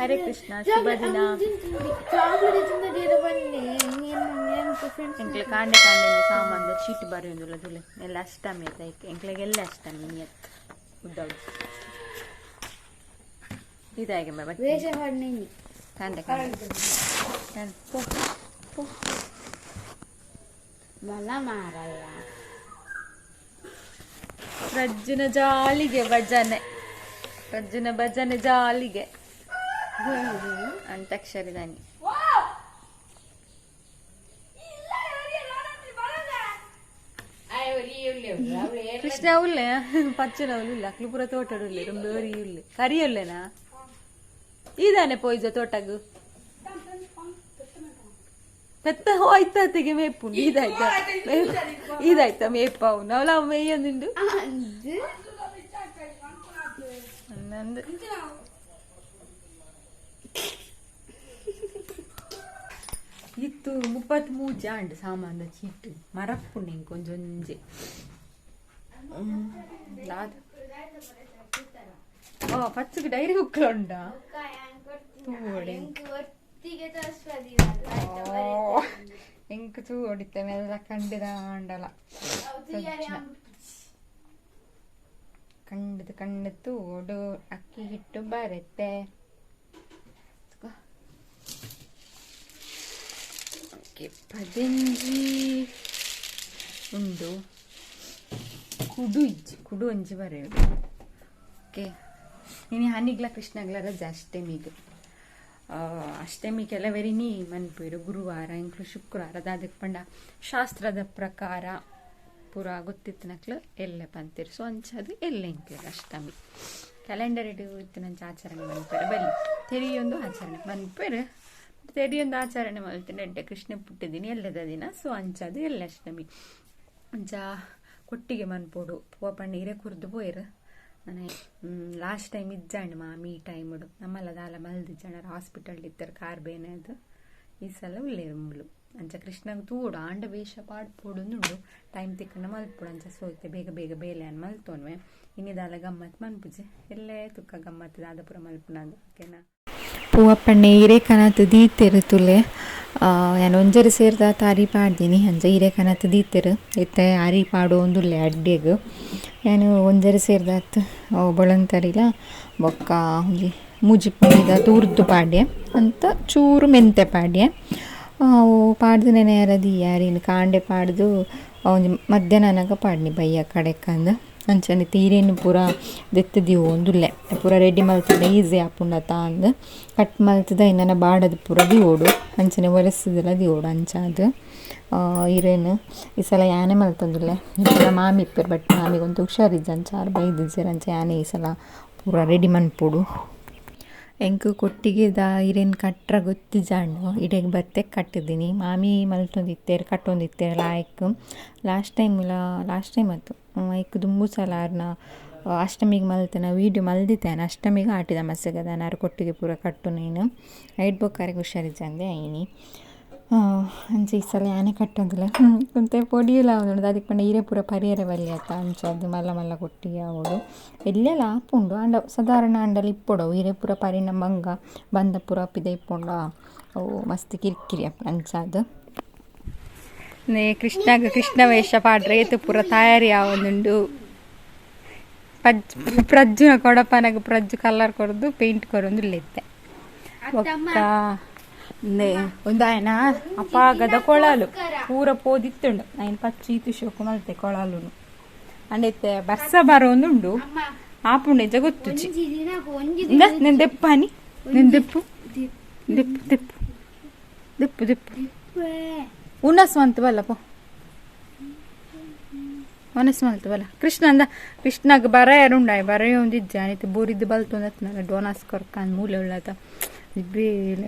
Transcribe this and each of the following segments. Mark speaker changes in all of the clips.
Speaker 1: ಹರೇ ಕೃಷ್ಣ, ಶುಭ ದಿನ. ಎಂಕ್ಲೆ ಕಾಂಡೆ ಕಾಂಡೆ ಸಾಮಾನ್ದ ಚೀಟ್ ಬರೆಯೊಂದುಲ್ಲ ತುಲೆ ಎಲ್ಲ ಅಷ್ಟಮಿ ಐತೆ. ಎಂಕ್ಲೆಗೆಲ್ಲ ಅಷ್ಟಮಿ ನಿಯತ್ ಉದ್ದವು ಇದಾಗೆ.
Speaker 2: ವೇಷ ಹೊಡ್ನೇನಿ.
Speaker 1: ಕಾಂಡೆ ಕಾಂಡೆ ಕಾಂಡೆ ಪೋ ಪೋ.
Speaker 2: ಬಲ ಮಾರಯ್ಯ.
Speaker 1: ಪ್ರಜ್ಜುನ ಜಾಲಿಗೆ ಭಜನೆ, ಪ್ರಜ್ಜುನ ಭಜನೆ ಜಾಲಿಗೆ ಅಂತಾಕ್ಷರಿ ದಾನಿ. ಕೃಷ್ಣ ಉಲ್ಲೆ ಪಚ್ಚನ ಉಲ್ಲ, ಅಕ್ಲು ಪೂರ ತೋಟಡುಲ್ಲೆ ರುಂಬೆ ಉಲ್ಲೆ ಕರಿಯುಲ್ಲೆನಾ ಇದಾನೆ ಪೋಯ್ಜ ತೋಟಗು ಪೆತ್ತ ಹೋಯ್ತತೆಗೆ ಮೇಪುಂಡು. ಇದಾಯ್ತ ಇದಾಯ್ತ ಮೇಪಾವು ಅವಳ ಮೇಯೊಂದುಂಡು ನಂದು. ಇತ್ತು 33 ಆಂಡ್ ಸಾಮಾನ್ದ ಚೀಟು ಮರಪ್ಪುಂಡು ಇಂಕೊಂಜೊಂಜೆ ದಾದ. ಓ ಪಚ್ಚುಗೆ ಡೈರಿ ಉಕ್ಕಲುಂಡ ತೂವಡೆ. ಎಂಕ್ ತೂವಡಿತ್ತೆ ಮೆಲ್ಲ ಕಂಡಿದ ಆಂಡಲ ಕಂಡದ ಕಂಡ ತೂಡು ಅಕ್ಕಿ ಹಿಟ್ಟು ಬರುತ್ತೆ. ಓಕೆ, ಪದೆಂಜಿ ಉಂಡು, ಕುಡು ಇಜ್ಜಿ, ಕುಡು ಒಂಜಿ ಬರೆಯೋದು. ಓಕೆ, ಇನಿ ಹನಿಗ್ಲ ಕೃಷ್ಣಗ್ಲ ರಜೆ ಅಷ್ಟಮಿಗ್. ಅಷ್ಟಮಿ ಕೆಲವರಿ ನೀ ಮನ್ಪುರು ಗುರುವಾರ, ಎಂಕ್ಲು ಶುಕ್ರವಾರ. ದಾದಕ್ ಪಂಡ ಶಾಸ್ತ್ರದ ಪ್ರಕಾರ ಪೂರ ಗೊತ್ತಿತ್ತಿನಕ್ಲು ಎಲ್ಲೆ ಪಂತಿರು. ಸೊ ಅಂಚದು ಎಲ್ಲೆ ಎಂಕ್ಲೆಗ್ ಅಷ್ಟಮಿ. ಕ್ಯಾಲೆಂಡರ್ ಇಡು ಇತ್ತಿನಂಚ ಆಚರಣೆ ಮನ್ಪೆರೆ ಬಲ್ಲಿ, ತೆರಿಯೊಂದು ಆಚರಣೆ ಮನ್ಪೆರು, ತೆರಿಯೊಂದು ಆಚರಣೆ ಮಲ್ತಿನ ಎಡ್ಡೆ. ಕೃಷ್ಣ ಪುಟ್ಟಿದ್ದೀನಿ ಎಲ್ಲದ ದಿನ, ಸೊ ಅಂಚದು ಎಲ್ಲೆ ಅಷ್ಟಮಿ. ಅಂಚ ಕೊಟ್ಟಿಗೆ ಮನ್ಪೊಡು. ಪೂವ ಪಂಡ ಇರೆ ಕುರ್ದು ಪೋಯೆರ್. ಲಾಸ್ಟ್ ಟೈಮ್ ಇಜ್ಜಾಂಡ್ ಮಾಮಿ ಈ ಟೈಮುಡು ನಮ್ಮಲ್ಲ ದಾಲ ಮಲ್ದಿಜ್ಜಾಂಡ್. ಹಾಸ್ಪಿಟಲ್ ಇತ್ತರ ಕಾರ್ ಬೇನೆ ಅದು. ಈ ಸಲ ಉಲ್ಲೇರು ಮುಲು. ಅಂಚ ಕೃಷ್ಣಗ್ ತೂಡು ಆಂಡ ವೇಷ ಪಾಡ್ಪೊಡುಂದುಂಡು, ಟೈಮ್ ತಿಕ್ಕಂಡ ಮಲ್ಪೊಡು. ಅಂಚ ಸೋಯ್ತೆ ಬೇಗ ಬೇಗ ಬೇಲೆ ಅನ್ ಮಲ್ತೊನ್ವೆ. ಇನಿ ದಾಲ ಗಮ್ಮತ್ ಮನ್ಪುಜೆ, ಎಲ್ಲೇ ತುಕ್ಕ ಗಮ್ಮತ್ ದಾದ ಪೂರ ಮಲ್ಪುನಂದು. ಓಕೆನಾ? ಪೂವಪ್ಪಣ್ಣೆ ಇರೆ ಕನತ್ ದೀತೆರ್ ತುಲೆ. ಯಾನ್ ಒಂಜರೆ ಸೇರ್ದಾತ್ ಅರಿ ಪಾಡ್ದಿನಿ. ಅಂಚ ಇರೆ ಕನತ್ ದೀತೆರ್. ಇತ್ತೆ ಅರಿ ಪಾಡೊಂದುಲ್ಲೆ ಅಡ್ಡೆಗ್. ಯಾನ್ ಒಂಜರೆ ಸೇರ್ದಾತ್ ಬೊಳಂತರಿಲ ಬೊಕ್ಕ ಒಂಜಿ ಮೂಜಿ ಪುಂಡಿದಾತ್ ಉರ್ದು ಪಾಡ್ಯೆ ಅಂತ, ಚೂರು ಮೆಂತೆ ಪಾಡ್ಯೆ. ಅವು ಪಾಡ್ದು ನೆನೆಯರ ದೀಯೆ ಅರಿನ್. ಕಾಂಡೆ ಪಾಡ್ದು ಒಂಜಿ ಮಧ್ಯಾಹ್ನ ಆನಗ ಪಾಡ್ನಿ ಬಯ್ಯ ಕಡೆಕಂದ್. ಅಂಚನೆ ಇರೆನ್ ಪೂರ ದೆತ್ತ್ ದೀವೊಂದುಲ್ಲೆ. ಪೂರ ರೆಡಿ ಮಲ್ತ್ಂಡ ಈಸಿ ಆಪುಂಡತ ಅಂದ್. ಕಟ್ ಮಲ್ತ್ದ ಐನನ ಬಾಡದ್ ಪೂರ ದೀವೊಡು, ಅಂಚನೆ ಒರೆಸ್ದುಲ ದೀವೊಡು. ಅಂಚಾದ್ ಇರೆನ್ ಈ ಸಲ ಯಾನೆ ಮಲ್ತೊಂದುಲ್ಲೆ. ಪೂರ ಮಾಮಿ ಇಪ್ಪೆರ್, ಬಟ್ ಮಾಮಿಗ್ ಒಂತೆ ಹುಷಾರಿಜ್ಜ, ಅಂಚ ಆರ್ ಬೈದಿಜ್ಜೆರ್. ಅಂಚ ಯಾನೆ ಈ ಸಲ ಪೂರ ರೆಡಿ ಮನ್ಪೊಡು. ಎಂಕ್ ಕೊಟ್ಟಿಗೆದ ಇರೆನ್ ಕಟ್ರ ಗೊತ್ತಿಜ್ಜಾಂಡ್, ಇಡೆಗ್ ಬತ್ತೆ ಕಟ್ಟಿದ್ದೀನಿ. ಮಾಮಿ ಮಲ್ತೊಂದಿತ್ತೆರ್, ಕಟ್ಟೊಂದಿತ್ತೆರ್ ಲಾಯ್ಕ್. ಲಾಸ್ಟ್ ಟೈಮ್ಲ, ಲಾಸ್ಟ್ ಟೈಮ್ ಅತ್ತು, ಐಕ್ ದುಂಬು ಸಲ ಆರ್ನ ಅಷ್ಟಮಿಗೆ ಮಲ್ತಿನ ವೀಡಿಯೋ ಮಲ್ದಿತ್ತೆ ಯಾನ್. ಅಷ್ಟಮಿಗೆ ಆಟಿದ ಅಮಾಸೆಗ್ ಆರ್ ಕೊಟ್ಟಿಗೆ ಪೂರ ಕಟ್ಟುನೇನು. ಐಟ್ ಬೊಕ್ಕ ಅರೆಗ್ ಹುಷಾರಿಜ್ಜಂದೆ ಆಯಿನಿ. ಅಂಚ ಈ ಸಲ ಯಾನೆ ಕಟ್ಟೊಂದುಲ್ಲೆ. ಒಂತೆ ಪೊಡಿಯೆಲ ಆವೊಂದುಂಡು. ದಾದಕ್ ಪಂಡ ಇರೆ ಪೂರ ಪರಿಯೆರೆ ಬಲ್ಲಿ ಅತ್ತ, ಅಂಚಾದ್ ಮಲ್ಲ ಮಲ್ಲ ಕೊಟ್ಟಿಗೆ ಆವೊಡು. ಎಲ್ಲೆಲ ಆಪುಂಡು, ಆಂಡ ಸಾಧಾರಣ ಆಂಡಲ ಇಪ್ಪೊಡು. ಅವು ಇರೆ ಪೂರ ಪರಿನ ಬಂಗ ಬಂದ ಪೂರ ಪಿದಯಿ ಪೋಂಡ ಅವು ಮಸ್ತ್ ಕಿರಿಕಿರಿ ಆಪುಂಡು, ಅಂಚಾದ್. ಕೃಷ್ಣಗ್ ಕೃಷ್ಣ ವೇಷ ಪಾಡ್ರೆ ಏತ್ ಪೂರ ತಯಾರಿ ಆವೊಂದುಂಡು. ಪಜ್ ಪ್ರಜ್ಜುನ ಕೊಡಪನಗ ಪ್ರಜ್ಜು ಕಲರ್ ಕೊರ್ದು ಪೇಂಟ್ ಕೊರೊಂದುಲ್ಲೆ ಇತ್ತೆ. ಬೊಕ್ಕ ಒಂದಾಯನ ಅಪಾಗದ ಕೊಳಲು ಪೂರ ಪೋದಿತ್ತುಂಡು. ಐನ್ ಪಚ್ಚಿ ಈತು ಶೋಕು ಮಲ್ತೆ ಕೊಳಲುನು. ಅಂಡ ಇತ್ತೆ ಬರ್ಸ ಬರೋಂದುಂಡು, ಆಪುಂಡು ನಿಜ ಗೊತ್ತುಜಿ. ಇಂದ ನೆನ್ ದೆಪ್ಪಾನಿ, ನೆನ್ ದೆಪ್ಪು ದೆಪ್ಪು ದೆಪ್ಪು ದೆಪ್ಪು ದೆಪ್ಪು. ಉಣಸ್ ಮಂತ್ ಬಲ್ಲ ಪೋ, ಒನಸ್ ಮಲ್ತ್ ಬಲ್ಲ. ಕೃಷ್ಣ ಅಂದ ಕೃಷ್ಣಗ್ ಬರೆಯರುಂಡಾಯ್ ಬರೆಯೊಂದಿಜ್ಜ ಆನಿತ್ ಬೋರಿದ್ದು ಬಲ್ತೊಂದತ್ನಲ್ಲ. ಡೋನಾಸ್ ಕೊರ್ಕಾನ್ ಮೂಲೆ ಉಳ್ಳಾತ ಬೇಲೆ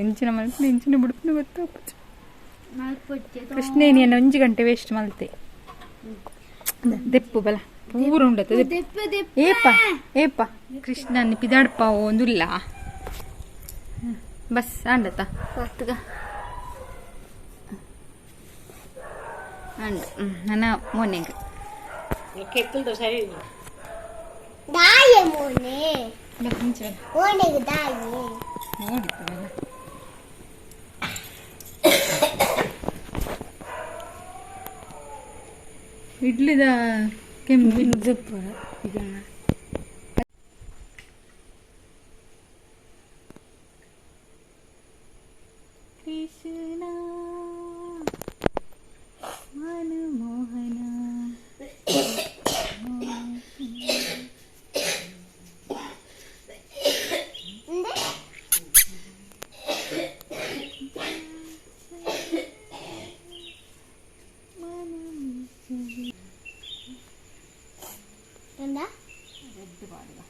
Speaker 1: ಎಂಚಿನ ಮಲ್ಪುನ ಎಂಚಿನ ಬುಡ್ಪುನ ಗೊತ್ತಾಪುಜಿ. ಕೃಷ್ಣೇನಿ ಒಂಜಿ ಗಂಟೆ ವೇಸ್ಟ್ ಮಲ್ತೆ. ದೆಪ್ಪು ಬಲ ಪೂರ ಉಂಡತ. ಏಪ ಏಪ ಕೃಷ್ಣನ್ ಪಿದಾಡ್ಪ ಒಂದುಲ್ಲ. ಬಸ್ ಆಂಡತ ಪತ್ತುಗ ಅಂಡ್ ನನ್ನ ಮೋನೆಗ್
Speaker 2: ದಾಯ ಮೋನೆ. ಓಣೆಗೆ ದಾಯಿ.
Speaker 1: ನೋಡಿತ್ತಲ್ಲ. ಇಡ್ಲಿದ ಕೆಮ್ಮು. ಕೃಷ್ಣ ಮನಮೋಹನ.
Speaker 2: എന്താ?
Speaker 1: ರೆಡ್ ಪಾಡುವ.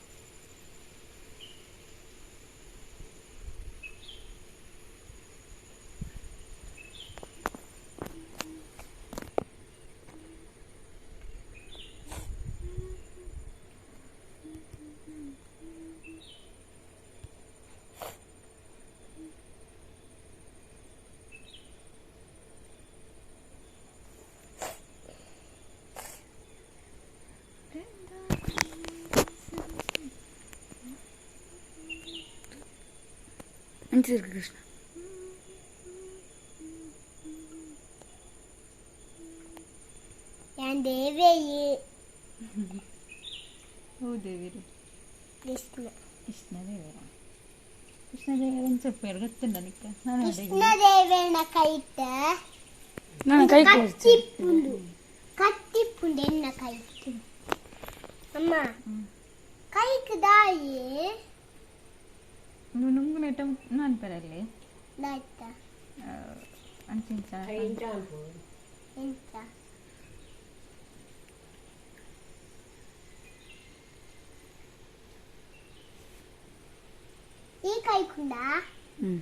Speaker 3: ಕೃಷ್ಣ.
Speaker 2: ഞാൻ ദേവയെ.
Speaker 1: ಹೂ ದೇವರು.
Speaker 2: കൃഷ്ണ.
Speaker 1: ಕೃಷ್ಣ ದೇವರ, ಕೃಷ್ಣ ದೇವರ చెప్పారు ಗೊತ್ತುಂಡ ನಿಕ್ಕ ನಾನು.
Speaker 2: കൃഷ്ണ ദേവേന കൈട്ട്
Speaker 3: ನಾನು ಕೈ.
Speaker 2: കത്തിപ്പുണ്ടു, കത്തിപ്പുണ്ട് എന്ന കൈക്ക്. അമ്മ, കൈക്ക് ദായി.
Speaker 1: నువ్వు ನುಂಗುನೆಟ ಅನ್ಪರಲ್ಲಿ.
Speaker 2: ദായിത്ത?
Speaker 1: ಅಂಚಿಂಚ.
Speaker 2: ಎಂತ? ಈ ಕೈಕುಂಡ.
Speaker 3: ಹ್ಮ್.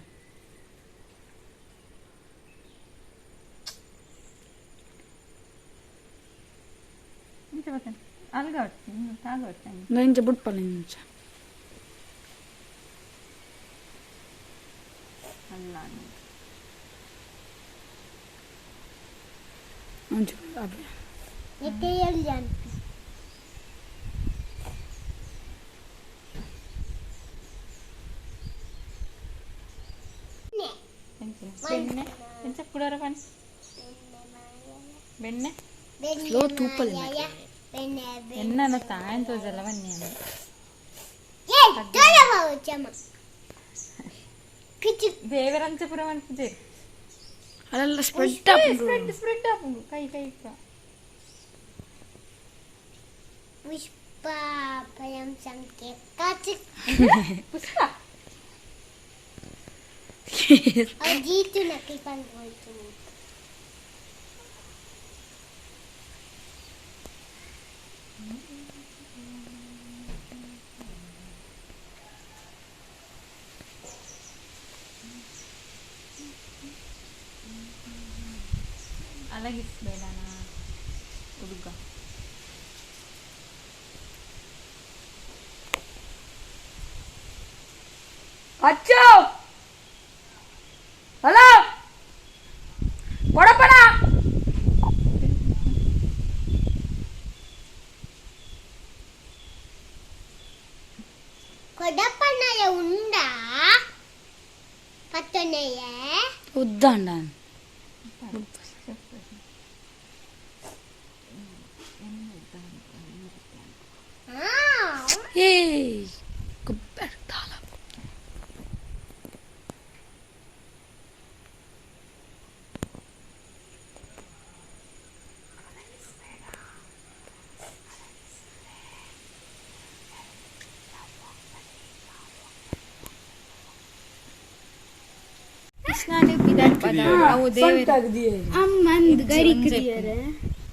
Speaker 1: ಇಂಚ ಬರ್ತೇನೆ, ಅಲ್ಗ ತಾಗ ಬರ್ತೇನೆ.
Speaker 3: ಇಂಚ ಬುಟ್ಪಲ್ಲ ಇಂಚ.
Speaker 1: ಅಲ್ಲ.
Speaker 3: ಅಂಚ ಅಬ್ಬೆ.
Speaker 2: ಎತ್ತೆಯಲ್ಲಿ ಅನ್ಪಿ.
Speaker 1: ಎಂಚ ಬೆಣ್ಣೆ, ಎಂಚ ಕುಡೋರ ಪನ್ ಬೆಣ್ಣೆ.
Speaker 3: Slow ತೂಪಲ್.
Speaker 1: ಎನ್ನ ತಾಯನ್ ತೋಜಲ್ಲ ಬನ್ನಿ. ದೇವರಂಚಪುರ ಮನ್ಪುಜೆ.
Speaker 3: ಅಲ್ಲೆಲ್ಲ ಸ್ಪ್ರೆಡ್ ಆಪುಂಡು.
Speaker 1: ಸ್ಪ್ರೆಡ್ ಸ್ಪ್ರೆಡ್ ಆಪುಂಡು, ಕೈ ಕೈ.
Speaker 2: ಪುಷ್ಪ ಫಲಂ ಸಂಕೇತ.
Speaker 1: ಪುಷ್ಪ.
Speaker 2: ಜೀತು ನಕಿ ಪಂದ್ಕೊಳ್ತೀನಿ.
Speaker 1: ಅಲಗಿಸ್ಬೇಡಣ ಹುಡುಗ.
Speaker 3: ಅಚ್ಚು, ಹಲೋ, ಕೊಡಪ್ಪಣ.
Speaker 2: ಕೊಡಪ್ಪನಯ ಉಂಡ ಪತ್ತನೆಯ.
Speaker 3: ಉದ್ದಾಂಡ. ಏ ಕೊಬ್ಬರಿ ದಾಲ.
Speaker 1: ಕೃಷ್ಣನೇ ಪಿದಾಡ್ಪದ ಅವು ದೇವರು.
Speaker 2: ಅಮ್ಮಂದು ಗರಿ ಕರಿಯರೆ.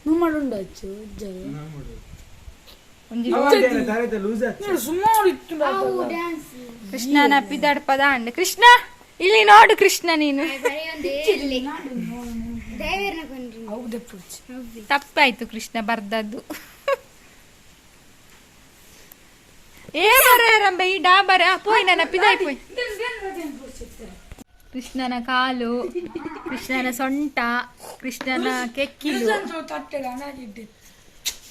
Speaker 3: ನಮ್ಮ ಅಚ್ಚು.
Speaker 1: ಒಂಜಿ.
Speaker 3: ಸುಮಾರು ಇತ್ತು.
Speaker 2: ಡ್ಯಾನ್ಸ್.
Speaker 1: ಕೃಷ್ಣನ ಪಿದಾಡ್ಪದ ಅಂಡ್ ಕೃಷ್ಣ, ಇಲ್ಲಿ ನೋಡು ಕೃಷ್ಣ ನೀನು.
Speaker 2: ದೇವರನ್ನ ಕೊಂಡ್ರಿ.
Speaker 3: ಹೌದೇ ಪೂಜೆ.
Speaker 1: ತಪ್ಪಾಯ್ತು ಕೃಷ್ಣ ಬರ್ದದ್ದು. ಏ ಬರ ರಂಬೆ, ಈ ಡಾಬರ ಪೋಯ್, ನನ್ನ ಪಿದಾಯ್ ಪೋಯ್. ಕೃಷ್ಣನ ಕಾಲು, ಕೃಷ್ಣನ ಸೊಂಟ, ಕೃಷ್ಣನ ಕೆಕ್ಕಿಲು.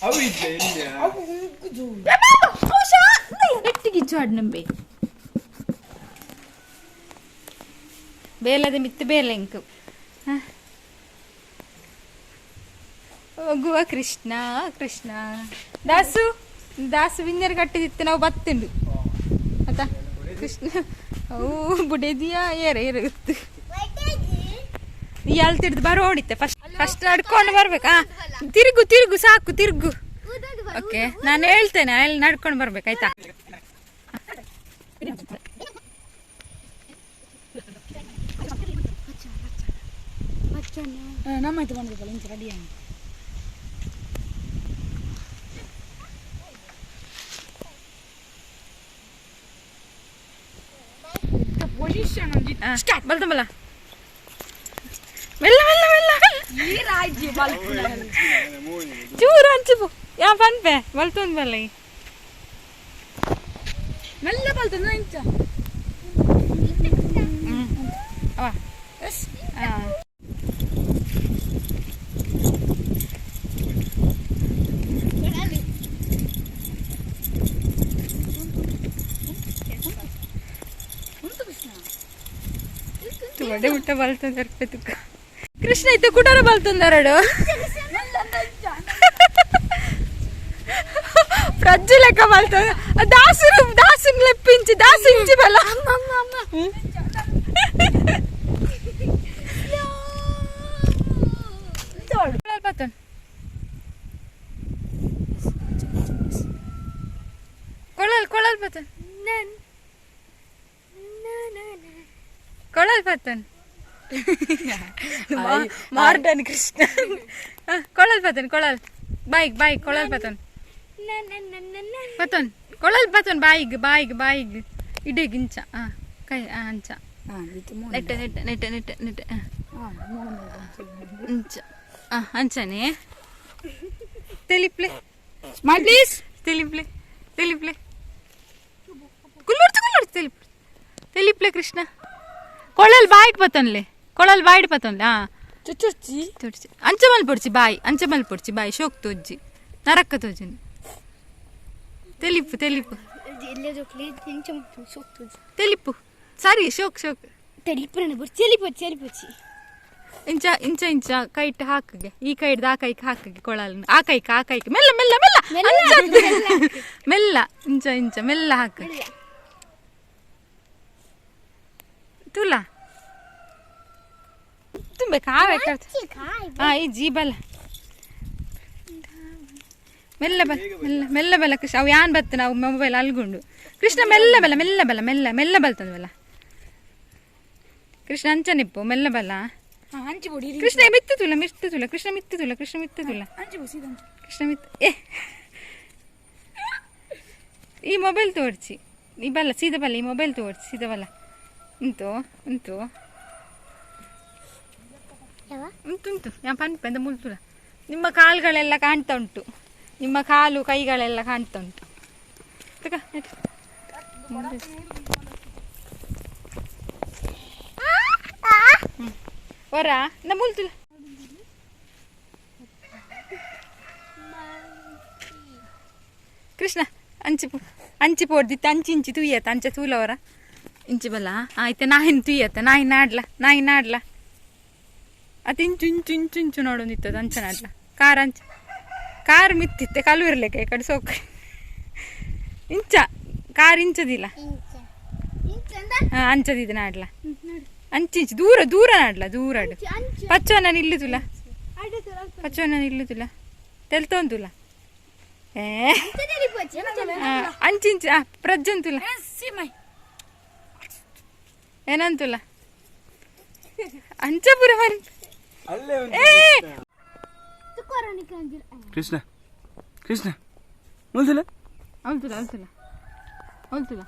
Speaker 4: ಅವು ಇದ್ದೆ ಇಲ್ಲಿ.
Speaker 1: ಪ್ಲಾಸ್ಟಿಕ್ ಇಚ್ಚು ಆಡ್ನಂಬೆ ಬೇಲದ ಮಿತ್ತು ಬೇಲೆ ಇಂಕು ಹೋಗುವ ಕೃಷ್ಣ ಕೃಷ್ಣ ದಾಸು ದಾಸು ವಿಂಜರ್ ಕಟ್ಟಿದಿತ್ತು ನಾವು ಬತ್ತುಂಡು ಆತ ಕೃಷ್ಣ ಅವು ಬುಡೇದಿಯಾ ಏರ ಏರ ಗೊತ್ತು ಈ ಅಲ್ತಿಡ್ದು ಬರೋಣಿತ್ತೆ ಫಸ್ಟ್ ಫಸ್ಟ್ ನಡ್ಕೊಂಡು ಬರ್ಬೇಕಾ ತಿರುಗು ತಿರುಗು ಸಾಕು ತಿರುಗು. ಓಕೆ, ನಾನು ಹೇಳ್ತೇನೆ, ಅಲ್ಲಿ ನಡ್ಕೊಂಡು ಬರ್ಬೇಕು ಆಯ್ತಾ?
Speaker 3: ನಮ್ಮ ಆಯ್ತು ಬಂದಿದ್ದಲ್ಲ ಇಂಚ ರೆಡಿ ಆಗಿ. ಪೊಸಿಷನ್ ಒಂಜಿ.
Speaker 1: ಸ್ಟಾರ್ಟ್ ಬಲ್ತಂಬಲ್ಲ, ಮೆಲ್ಲ ಮೆಲ್ಲ ಮೆಲ್ಲ.
Speaker 3: ಈ ರಾಜ್ಯ ಬಲ್ಪುನ.
Speaker 1: ಚೂರು ಅಂಚುಪು ಯಾ ಪನ್ಪೆ ಬಲ್ತೊಂದು ಬಲ್ಲ ಈ.
Speaker 3: ಮೆಲ್ಲ ಬಲ್ತಂದ ಇಂಚ.
Speaker 1: ಅವ
Speaker 3: ಎಸ್.
Speaker 1: ಆ.
Speaker 3: ಉಂಟು ಕೃಷ್ಣ.
Speaker 1: ಒಡೆ ಮುಟ್ಟ ಬಲ್ತೊಂದು ತುಕ್ಕ ಕೃಷ್ಣ ಇತ್ತು ಕುಡರ ಬಲ್ತೊಂದರಡು ಪ್ರಜ್ಜು ಲೆಕ್ಕ ಬಲ್ತೊಂದು ದಾಸರು ದಾಸುನ್ ಲೆಪ್ಪಿಂಚಿ ದಾಸು ಇಂಚಿ ಬಲ್ಲ. ಬತ್ತೊಂದು ಕೊಳಲ್ ಕೊಳಲ್ ಬತ್ತನ್ ಕೊಳಲ್ ಬತ್ತನ್ ಮಾಡರ್ನ್ ಕೃಷ್ಣ. ಕೊಳಲ್ ಬತ್ತನ್ ಕೊಳಲ್ ಬಾಯಿಗ್ ಬಾಯಿಗ್ ಕೊಳಲ್ ಬತ್ತನ್ ಬತ್ತನ್ ಕೊಳಲ್ ಬತ್ತನ್ ಬಾಯಿಗ್ ಬಾಯಿಗ್ ಬಾಯಿಗ್ ಇಡೀ ಇಂಚ ಆ ಕೈ ಆ ಅಂಚ.
Speaker 3: ಹಾ ಇದು.
Speaker 1: ನೆಟ್ಟ ನೆಟ್ಟ ನೆಟ್ಟ ನೆಟ್ಟ ನೆಟ್ಟ ಆ, ಅಂಚ ಆ ಅಂಚನೆ ತೆಲಿಪ್ಲೆ.
Speaker 3: Smile please.
Speaker 1: ತೆಲಿಪ್ಲೆ ತೆಲಿಪ್ಲೆ ಕುಲ್ಲುರ್ಚು ಕುಲ್ಲುರ್ಚು ತೆಲಿಪ್ ತೆಲಿಪ್ಲೆ ಕೃಷ್ಣ ಕೊಳಲ್ ಬಾಯಿಟ್ ಬತ್ತನ್ಲೆ ಕೊಳಲ್ ಬಾಯಿಟ್ ಬತ್ತನ್ಲೆ ಆ.
Speaker 3: ಚುಚ್ಚುರ್ಚಿ.
Speaker 1: ತುಡ್ಚಿ ಅಂಚ ಮಲ್ಪೊಡ್ಚಿ ಬಾಯಿ ಅಂಚ ಮಲ್ಪೊಡ್ಚಿ ಬಾಯಿ ಶೋಕ್ ತೋಜ್ಜಿ ನರಕ್ಕ ತೋಜಿನಿ ತೆಲಿಪು ತೆಲಿಪು. ತೆಲಿಪು ಸರಿ ಶೋಕ್ ಶೋಕ್.
Speaker 2: ಚೆಲಿ ಪೊಚ್ಚಿ.
Speaker 1: ಇಂಚ ಇಂಚ ಇಂಚ ಕೈಟ್ ಹಾಕಿಗೆ ಈ ಕೈಡ್ದು ಆ ಕೈಗೆ ಹಾಕಿಗೆ ಕೊಳಲ್ ಆ ಕೈಗೆ ಆ ಕೈಗೆ ಮೆಲ್ಲ ಮೆಲ್ಲ ಮೆಲ್ಲ ಅಂಚ ಮೆಲ್ಲ ಇಂಚ ಇಂಚ ಮೆಲ್ಲ ಹಾಕು ತುಲಾ ತುಂಬ ಕಾವೆ. ಹಾ ಈ ಜೀ ಬಲ ಮೆಲ್ಲ ಬಲ ಮೆಲ್ಲ ಮೆಲ್ಲ ಬಲ ಕೃಷ್ಣ ಅವು ಯಾನ್ ಬತ್ತ ನಾವು ಮೊಬೈಲ್ ಅಲ್ಗುಂಡು ಕೃಷ್ಣ ಮೆಲ್ಲ ಬಲ ಮೆಲ್ಲ ಬಲ ಮೆಲ್ಲ ಮೆಲ್ಲ ಬಲ್ತಂದ್ವಲ್ಲ ಕೃಷ್ಣ ಅಂಚನಿಪ್ಪು ಮೆಲ್ಲ ಬಲ.
Speaker 3: ಹಾ ಹಂಚಿ ಬೊಡಿ.
Speaker 1: ಕೃಷ್ಣ ಮಿತ್ತು ತುಲ ಮಿತ್ತು ತುಲ ಕೃಷ್ಣ ಮಿತ್ತು ತುಲ ಕೃಷ್ಣ ಮಿತ್ತು ತುಲ.
Speaker 3: ಹಂಚಿ ಬೊ ಸೀದಾ ಹಂಚಿ.
Speaker 1: ಕೃಷ್ಣ ಮಿತ್ತು ಏ ಈ ಮೊಬೈಲ್ ತೋಡ್ಚಿ ಈ ಬಲ್ಲ ಸೀದಾ ಬಲ್ಲ ಈ ಮೊಬೈಲ್ ತೋಡ್ಚಿ ಸೀದಾ ಬಲ್ಲ ಉಂಟು ಉಂಟು ಉಂಟು ಉಂಟು ಯಾ ಪನ್ಪೆ ಮುಲ್ತುಲ ನಿಮ್ಮ ಕಾಲುಗಳೆಲ್ಲ ಕಾಣ್ತಾ ಉಂಟು ನಿಮ್ಮ ಕಾಲು ಕೈಗಳೆಲ್ಲ ಕಾಣ್ತಾ ಉಂಟು ತಕ, ನೆಟ್. ಹ್ಮ್. ವರ ನ ಮುಲ್ತುಲ ಕೃಷ್ಣ ಅಂಚಿ ಅಂಚಿ ಪೋಡ್ದಿತ್ತು ಅಂಚಿ ಇಂಚಿ ತುಯ್ಯತ್ತ ಅಂಚ ತೂಲವರ ಇಂಚಿ ಬಲ್ಲ ಆಯ್ತು ನಾಯಿನ ತುಯ್ಯತ್ತ ನಾಯಿ ನಾಡ್ಲ ನಾಯಿ ನಾಡ್ಲ ಅದು ಇಂಚು ಇಂಚು ಇಂಚು ಇಂಚು ನೋಡೊಂದಿತ್ತದ ಅಂಚ ನಾಡ್ಲ ಕಾರ್ ಅಂಚ ಕಾರ್ ಮಿತ್ತಿತ್ತೆ ಕಲು ಇರ್ಲಿಕ್ಕೆ ಈ ಕಡೆ ಸೋಕ್ ಇಂಚ ಕಾರ್ ಇಂಚದಿಲ್ಲ. ಹಾ ಅಂಚದಿದ್ದು ನಾಡ್ಲ ಅಂಚಿಂಚು ದೂರ ದೂರ ನಾಡ್ಲ ದೂರ ಪಚ್ಚೋ ನಾನು ಇಲ್ಲುದುಲ್ಲ ಪಚ್ಚೋ ನಾನು ಇಲ್ಲುದುಲ್ಲ ತೆಲ್ತೊಂದುಲ್ಲ ಏ ಆ, ಅಂಚಿಂಚು ಆ ಪ್ರಜ್ಜಂತುಲ್ಲ.
Speaker 3: ಸೀಮೈ.
Speaker 1: ಏನಂತುಲ್ಲ ಅಂಚಪುರ ಮರಿ.
Speaker 4: ಅಲ್ಲೇ ಉಂಟು.
Speaker 1: ಏ
Speaker 4: ಕೃಷ್ಣ ಕೃಷ್ಣ ಮುಲ್ದಿಲ್ಲ.
Speaker 1: ಅವಲ್ತುಲ ಅವಲ್ತುಲ ಅವಲ್ತುಲ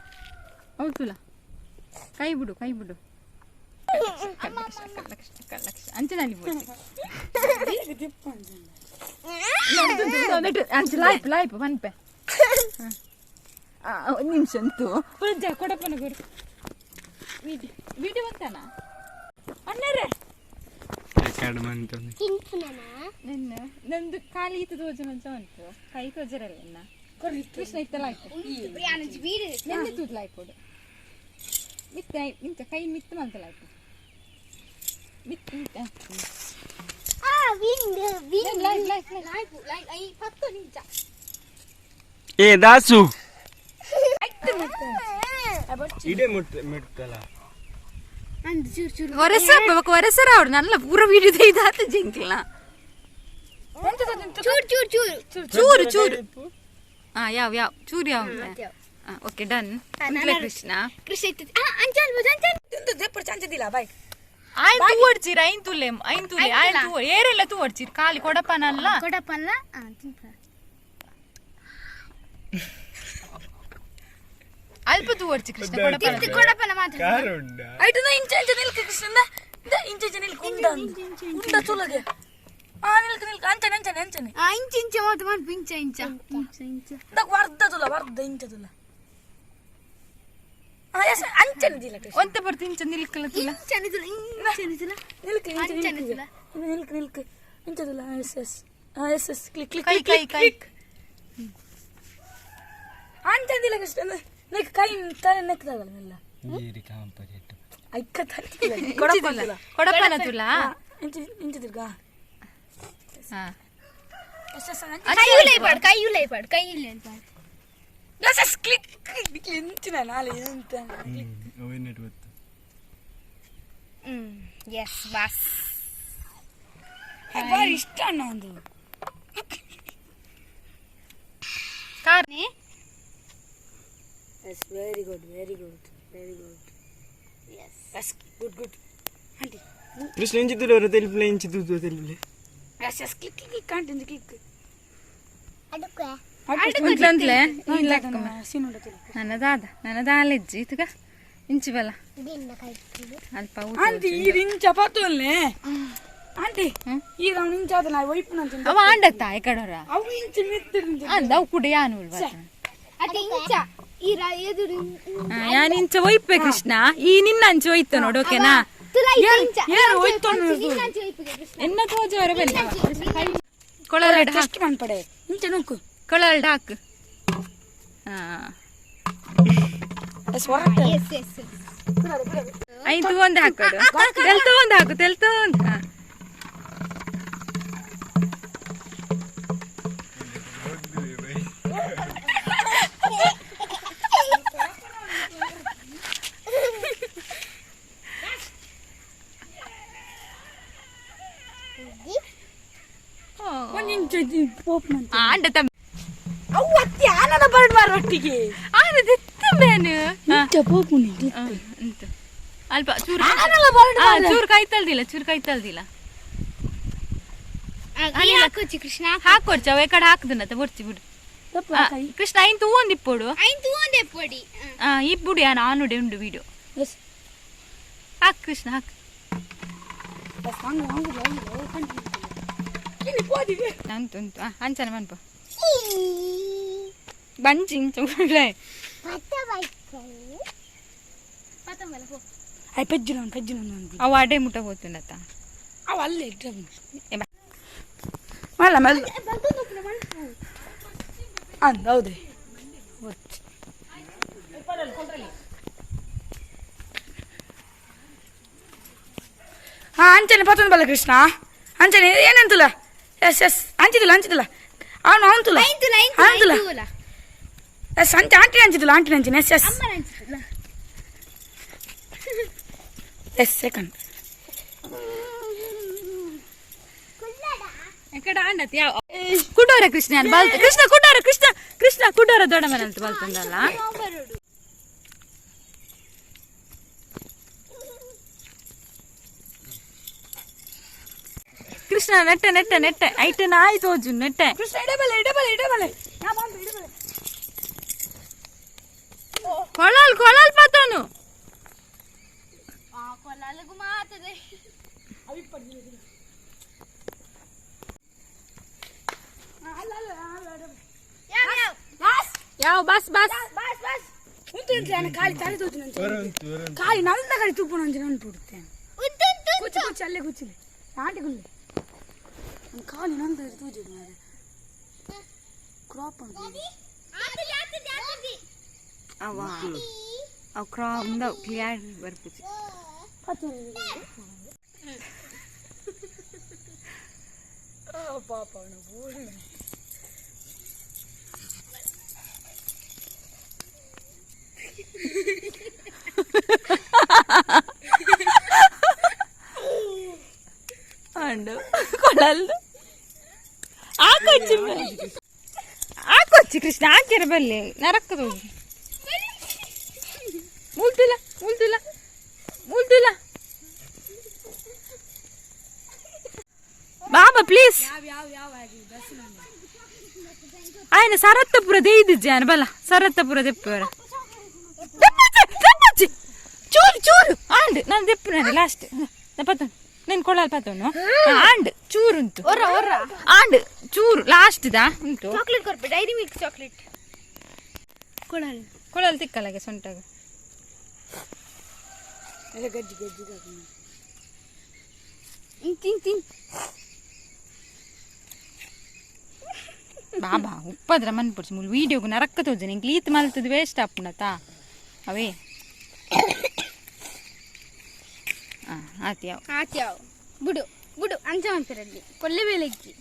Speaker 1: ಅವಲ್ತುಲ ಕೈ ಬಿಡು ಕೈ ಬಿಡು ಅಂಚನಲ್ಲಿ ಅಂಚ ಲಾಯ್ಪ್ ಲಾಯ್ಪ್ ಪನ್ಪೆ ಒಂದು ನಿಮಿಷ ಅಂತು ಪೂಜ ಕೊಡಪ್ಪನ ಗುರು ವಿಡಿಯೋ ಬಂತಾನ ಅಣ್ಣರೇ. ನಿನ್ನ ನಂದು ಖಾಲಿ ಇತ್ತು ತೋಜನ ಅಂಚ ಉಂಟು ಕೈ ತೋಜರಲ್ಲ. ಕೃಷ್ಣ ಇತ್ತಲ್ಲ ಆಯ್ತು. ನೆನ್ನೆ ತೂತ್ಲ ಆಯ್ಪೋಡು. ಮಿತ್ತ ಇಂಚ ಕೈ ಮಿತ್ತ ಮಂತಲ ಆಯ್ತು. ಮಿತ್ತ ಮಿತ್ತ.
Speaker 4: ಏ ದಾಸು ಇಡೆ ಮುಟ್ ಮುಟ್ತಲ್ಲ.
Speaker 1: ವರಸ ವರಸರ ಅವ್ರು ನಲ್ಲ ಪೂರ ವೀಡಿಯೋ ಇದಾತ ಜಿಂಕ್ಲ.
Speaker 2: ಚೂರು ಚೂರು ಚೂರು.
Speaker 1: ಚೂರು ಚೂರು. ಹಾ ಯಾವ ಯಾವ ಚೂರು ಯಾವ. Okay done. Krishna.
Speaker 2: Krishna ಇತ್ತು ಅಂಚಾಲ್ ಅಂಚಾಲ್.
Speaker 3: ಚಂಚದಿಲ್ಲ ಬಾಯ್.
Speaker 1: ಆಯ್ತು ತೂವಡ್ಚಿರ್ ಐನ್ ತುಲೆ ಐನ್ ತುಲೆ ಆಯ್ತು ತೂ ಏರೆಲ್ಲ ತೂವಡ್ಚಿರ್ ಖಾಲಿ ಕೊಡಪನಲ್ಲ.
Speaker 2: ಕೊಡಪಲ್ಲ ತಿನ್ಪ.
Speaker 1: ಅಲ್ಪ ತೂವಡ್ಚಿ ಕೃಷ್ಣ ಕೊಡಪನ.
Speaker 2: ಕೊಡಪಲ್ಲ ಮಾತ್ರ.
Speaker 4: ಕಾರ್ ಉಂಡ.
Speaker 3: ಐಟು ಇಂಚ ಇಂಚ ನಿಲ್ಕ ಕೃಷ್ಣ, ಇಂಚ ಇಂಚ ನಿಲ್ಕ ಉಂಡ ಉಂಡ ತುಲಗೆ. ಆ ನಿಲ್ಕ ನಿಲ್ಕ ಅಂಚನೆ ಅಂಚನೆ ಅಂಚನೆ.
Speaker 2: ಇಂಚ ಇಂಚ ಮಾತ್ರ ಮಾಡ್ಪು ಇಂಚ ಇಂಚ ಇಂಚ ಇಂಚ.
Speaker 3: ಇಂದಕ್ ವರ್ಧ ತುಲ ವರ್ಧ ಇಂಚ ತುಲ. ಎಸ್ ಅಂಚನೆ ದಿಲ್ಲ ಕೃಷ್ಣ.
Speaker 1: ಒಂತ ಬರ್ತಿ ಇಂಚ ನಿಲ್ಕಲ ತುಲ.
Speaker 2: ಇಂಚನೆ ತುಲ ಇಂಚನೆ ತುಲ.
Speaker 3: ನಿಲ್ಕ ಇಂಚ
Speaker 2: ಅಂಚನೆ
Speaker 3: ನಿಲ್ಕ
Speaker 2: ತುಲ.
Speaker 3: ನಿಲ್ಕ ನಿಲ್ಕ ಇಂಚ ತುಲ. Yes yes yes yes click click.
Speaker 1: ಕೈ ಕೈ ಕೈ.
Speaker 3: ಅಂಚನೆ ದಿಲ್ಲ ಕೃಷ್ಣ. ನೆಕ್ ಕೈ ತಲೆ ನೆಕ್ದಾಗಲ್ಲ ಮೆಲ್ಲ.
Speaker 4: ನೀರಿ ಕಾಂಪರೇಟ್.
Speaker 3: ಐಕ್ಕ ತಲೆ.
Speaker 1: ಕೊಡಪನ ಕೊಡಪನ ತುಲ.
Speaker 3: ಇಂಚ ಇಂಚ ತಿರ್ಗ.
Speaker 1: ಹಾ.
Speaker 3: ಎಸ್ ಎಸ್
Speaker 2: ಕೈ ಉಲೈಪಾಡು ಕೈ ಉಲೈಪಾಡು ಕೈ ಉಲೈಪಾಡು.
Speaker 3: ಎಸ್ ಎಸ್ ಕ್ಲಿಕ್ ಕ್ಲಿಕ್ ಇಂಚಿನ ನಾಳೆ ಎಂತ.
Speaker 4: ಅವೇನೆಟ್ ಗೊತ್ತು.
Speaker 2: Yes boss.
Speaker 3: ಬಾರಿ ಇಷ್ಟ ಅಣ್ಣ ಒಂದು.
Speaker 1: Car.
Speaker 3: Yes very good very good very good.
Speaker 2: Yes
Speaker 3: yes good good aunty.
Speaker 4: Krishna ಇಂಚಿ ತುಲೆ ತೆಲ್ಪ್ಲೆ ಇಂಚಿ ತೂತು ತೆಲ್ಪ್ಲೆ.
Speaker 3: S S click click aunty ಇಂಚ ಕ್ಲಿಕ್.
Speaker 2: ಅದಕ್ಕೆ
Speaker 1: ಉಂಟ್ಲಂತ್ಲೆ ಇಲ್ಲ.
Speaker 3: ಸೀನ್ ಉಂಟು.
Speaker 1: ನನ್ನದಾದ ನನ್ನದಾಲೆಜ್ಜಿ ಇತುಗ ಇಂಚಿ ಬಲ.
Speaker 2: ದಿನ ಕೈ.
Speaker 1: ಅಲ್ಪ.
Speaker 3: ಆಂಟಿ ಈ ಇಂಚ ಪತ್ತೊಲ್ಲೆ ಆಂಟಿ. ಈ ರೌಂಡ್ ಇಂಚ ಆದ ನಾ ವೈಪು ನಂತ.
Speaker 1: ಅವ ಆಂಡತ್ತ ಕಡೋರ.
Speaker 3: ಅವು ಇಂಚ ಮಿತ್ತ.
Speaker 1: ಅಂದ ಅವು ಕೂಡ ಯಾನು.
Speaker 2: ಅದೇ ಇಂಚ ಈ ಎದುರು.
Speaker 1: ಯಾನ್ ಇಂಚ ಒಯ್ಪೆ ಕೃಷ್ಣ ಈ ನಿನ್ನ ಅಂಚೆ ಒಯ್ತ ನೋಡು ಓಕೆನಾ.
Speaker 2: ತುಲ ಇಂಚ.
Speaker 3: ಏರು ಒಯ್ತೊಂಡು.
Speaker 2: ನಿನ್ನಂಚೆ ಒಯ್ಪುಗೆ ಕೃಷ್ಣ.
Speaker 1: ಎನ್ನ ತೋಜವರ ಬಲ್ಲಿ ಕೊಳಲ್ಡ್ ಹಾಕ್.
Speaker 3: ಟೆಸ್ಟ್ ಮನ್ಪಡೆ ಇಂಚ ನುಕ್ಕು.
Speaker 1: ಕೊಳಲ್ಡ್ ಹಾಕ್ ಹಾ.
Speaker 3: ಎಸ್ ಹೊರಟೆ.
Speaker 2: Yes yes yes.
Speaker 1: ಐದು ಒಂದು ಹಾಕೋದು ತೆಲ್ತ ಒಂದು ಹಾಕು ತೆಲ್ತ ಒಂದು ಹಾ.
Speaker 3: ಒಂದು ಇಂಚ ಪೋಪ್ ನಂತ.
Speaker 1: ಆಂಡ ತಮ್ಮ.
Speaker 3: ಅವು ಅತ್ತಿ ಆನದ ಬರ್ಡ್ ಬಾರ್ ಒಟ್ಟಿಗೆ.
Speaker 1: ಆನ ದಿತ್ತ ಬೇನು.
Speaker 3: ಇಂಚ ಪೋಪು.
Speaker 1: ಉಂಟು ಅಲ್ಪ ಚೂರು.
Speaker 3: ಆನಲ್ಲ ಬರ್ಡ್.
Speaker 1: ಚೂರು ಕೈ ತಲ್ದಿಲ್ಲ ಚೂರು ಕೈ ತಲ್ದಿಲ್ಲ.
Speaker 2: ಹಾಕೋಚಿ ಕೃಷ್ಣ.
Speaker 1: ಹಾಕೊಡ್ಚ ಅವ ಕಡೆ ಹಾಕುದನ್ನ ಬೊರ್ಚಿ ಬಿಡು. ಕೃಷ್ಣ ಐನ್ ತೂವೊಂದು ಇಪ್ಪೋಡು.
Speaker 2: ಐನ್ ತೂವಂದೆ ಪೊಡಿ.
Speaker 1: ಇಬ್ಬುಡು ಯಾನ್ ಆನುಡೆ ಉಂಡು ವಿಡಿಯೋ.
Speaker 3: ಎಸ್.
Speaker 1: ಹಾಕ್ ಕೃಷ್ಣ ಹಾಕ್.
Speaker 3: ಎಸ್ ಹಂಗ ಹಂಗ ಕಿನಿ ಪೋದಿವೆ.
Speaker 1: ಉಂಟು ಉಂಟು ಅಂಚನೆ ಮನ್ಪ ಬಂಚಿ ಇಂಚ ಒಳ್ಳೆ.
Speaker 3: I ಪೆಜ್ಜು ನಾನು ಪೆಜ್ಜು ನಾನು.
Speaker 1: ಅವ ಅಡೆ ಮುಟ್ಟ ಹೋತುನತ್ತ.
Speaker 3: ಅವ ಅಲ್ಲೇ ಇಟ್ಟ.
Speaker 1: ಏ ಬಾ.
Speaker 3: ಮೆಲ್ಲ ಮೆಲ್ಲ ಅಂದ ಹೌದೇ. ಹಾ ಅಂಚನೆ ಪತ್ತೊಂದು ಬಲ್ಲ ಕೃಷ್ಣ ಅಂಚನೆ ಏನಂತಲ್ಲ. ಎಸ್ ಎಸ್ ಅಂಚಿದಿಲ್ಲ ಅಂಚಿದಿಲ್ಲ ಅವನು ಅವನು
Speaker 2: ಐನ್ ತುಲ ಐನ್
Speaker 3: ಅವನು
Speaker 2: ತುಲ.
Speaker 3: ಎಸ್ ಅಂಚೆ ಆಂಟಿ ಅಂಚಿದಿಲ್ಲ ಆಂಟಿ ಅಂಚಿನ ಎಸ್ ಎಸ್.
Speaker 2: ಅಮ್ಮನ ಅಂಚಿಲ್ಲ.
Speaker 3: Yes second.
Speaker 1: ಎಕಡ ಆಂಡತ್ ಯಾವ ಕುಡೋರ ಕೃಷ್ಣ ಬಾಲ್ ಕೃಷ್ಣ ಕುಡೋರ ಕೃಷ್ಣ ಕೃಷ್ಣ ಕುಡೋರ ದೊಡ್ಡ ಮನೆ ಅಂತ ಬಲ್ತಂದಲ್ಲ. ಕೃಷ್ಣ ನೆಟ್ಟೆ ನೆಟ್ಟೆ ನೆಟ್ಟೆ ಐಟೆ ನಾಯಿ ತೋಜು ನೆಟ್ಟೆ.
Speaker 3: ಕೃಷ್ಣ ಇಡಬಲೆ ಇಡಬಲೆ ಇಡಬಲೆ ಯಾ ಬಾಂಬೆ ಇಡಬಲೆ.
Speaker 1: ಕೊಳಲ್ ಕೊಳಲ್ ಪಾತೋನು.
Speaker 2: ಕೊಲಾಲಗು ಮಾತದೆ.
Speaker 1: ಯಾವ ಬಸ್ ಬಸ್.
Speaker 3: ಬಾಸ್ ಬಾಸ್ ಉಂಟು ಉಂಟು ನಾನು ಖಾಲಿ ತಲೆ ತೋಚು ನಂಚೆ ಖಾಲಿ ನಲ್ದ ಕಡೆ ತುಪ್ಪು ನಂಚೆ ನಾನು ಬಿಡುತ್ತೇನೆ. ಕುಚ್ಚಿ ಕುಚ್ಚಿ ಅಲ್ಲೇ ಕುಚ್ಚಿಲೆ ಆಂಟಿ ಗುಲ್ಲೆ ನನ್ನ ಖಾಲಿ ನಂದ ತೋಜು ಮಾರೆ ಕ್ರಾಪ್ ಅಂತ.
Speaker 1: ಅವ ಅವು ಕ್ರಾ ಉಂದವು ಕ್ಲಿಯರ್ ಬರ್ಪುಜಿ.
Speaker 3: ಪಾಪ ಅವನು.
Speaker 1: ಅಂಡು ಕೊಳಲ್ದು ಹಾಕೊಚ್ಚಿ, ಹಾಕೊಚ್ಚಿ ಕೃಷ್ಣ, ಹಾಕಿರ ಬಲ್ಲಿ ನರಕ್ಕದ. ಮುಲ್ತಿಲ್ಲ, ಮುಲ್ತಿಲ್ಲ, ಮುಲ್ತಿಲ್ಲ. ಬಾಬಾ, ಪ್ಲೀಸ್.
Speaker 3: ಯಾವ ಯಾವ ಯಾವ ಆಗಿ ಬಸ್.
Speaker 1: ఆయన ಸರತ್ತಪುರ ದೇಯ್ದಿಜ್ಜಿ ಆನ ಬಲ ಸರತ್ತಪುರ ದೆಪ್ಪುವರ. ಚೂರು ಚೂರು ಆಂಡ್ ನಾನು ದೆಪ್ಪು ಲಾಸ್ಟ್ ಪತ್ತನು నేను ಕೊಳಲ್ ಪತ್ತನು ಆಂಡ್ ಚೂರು ಉಂಟು. ಆಂಡ್ ಚೂರು ಲಾಸ್ಟ್ ದಾ ಉಂಟು.
Speaker 2: ಚಾಕ್ಲೇಟ್ ಕೊರ್ಪೆ, ಡೈರಿ ಮಿಲ್ಕ್ ಚಾಕ್ಲೇಟ್ ಕೊಡಲ್ಲ.
Speaker 1: ಕೊಳಲ್ ತಿಕ್ಕಲಾಗೆ ಸೊಂಟಾಗ.
Speaker 3: ಗಜ್ಜಿ ಗಜ್ಜಿ.
Speaker 2: ತಿನ್ ತಿನ್.
Speaker 1: ಬಾಬಾ, ಉಪ್ಪದ್ರ ಮನ್ಪುಡ್ಸಿ ಮುಲ್ ವೀಡಿಯೋಗು ನರಕ್ಕ ತೋಜನೆ. ಇಂಕ್ ಈತ್ ಮಲ್ತದ ವೇಸ್ಟ್ ಆಪುಂಡತಾ ಅವೇ. ಆ ಆತಿ ಯಾವ.
Speaker 2: ಆತ್ಯಾವ್, ಬಿಡು ಬಿಡು. ಅಂಚ ಮಾಡ್ತಾರಲ್ಲಿ ಕೊಲ್ಲೆ ಬೇಲೆಕ್ಕಿ.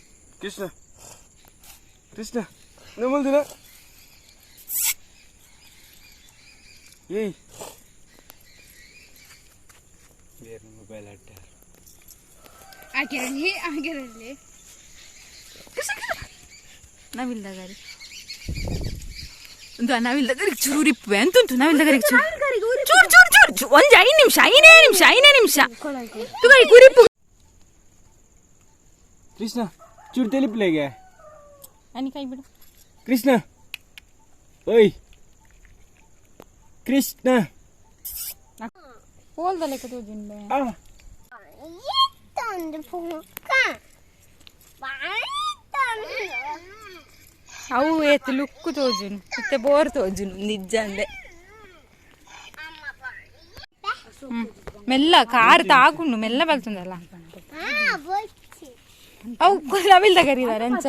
Speaker 4: ಕೃಷ್ಣ, ಕೃಷ್ಣ, ನಮ್ಮಲ್ದಿನ. ಏಯ್, ಬೇರೆ ಮೊಬೈಲ್ ಅಡ್ಡ.
Speaker 2: ಆಗಿರಲಿ, ಆಗಿರಲಿ.
Speaker 1: ನಾವಿಲ್ದಗರಿ ಒಂದು ನಾವಿಲ್ದಗರಿ ಚೂರು ಇಪ್ಪೆ ಎಂತುಂಟು. ನಾವಿಲ್ದಗರಿ ಚೂರು ಚೂರು ಚೂರು ಚೂರು ಒಂಜಿ 5 ನಿಮಿಷ, 5ನೇ ನಿಮಿಷ, 5ನೇ ನಿಮಿಷ ತುಗರಿ ಕುರಿಪು.
Speaker 4: ಕೃಷ್ಣ, ಚೂರು ತೆಲಿಪ್ಲೇಗೆ.
Speaker 1: అని ಕೈ ಬಿಡು.
Speaker 4: ಕೃಷ್ಣ, ಓಯ್ ಕೃಷ್ಣ.
Speaker 1: ಹೋಲ್ದ ಲೆಕ್ಕ ತೋಜಿನ್ ಬೇ.
Speaker 4: ಆ.
Speaker 2: ಒಂದು ಪುಕ್ಕ.
Speaker 1: ಅವು ಏತ್ ಲುಕ್ಕು ತೋಜುನು, ಮತ್ತೆ ಬೋರ್ ತೋಜುನು ನಿಜ ಅಂದೆ. ಮೆಲ್ಲ ಕಾರ್ ತಾಗುಂಡು, ಮೆಲ್ಲ ಬಲ್ತುಂದಲ್ಲ. ಅವು ನವಿಲ್ದ ಕರೀದಾರೆ ಅಂಚ.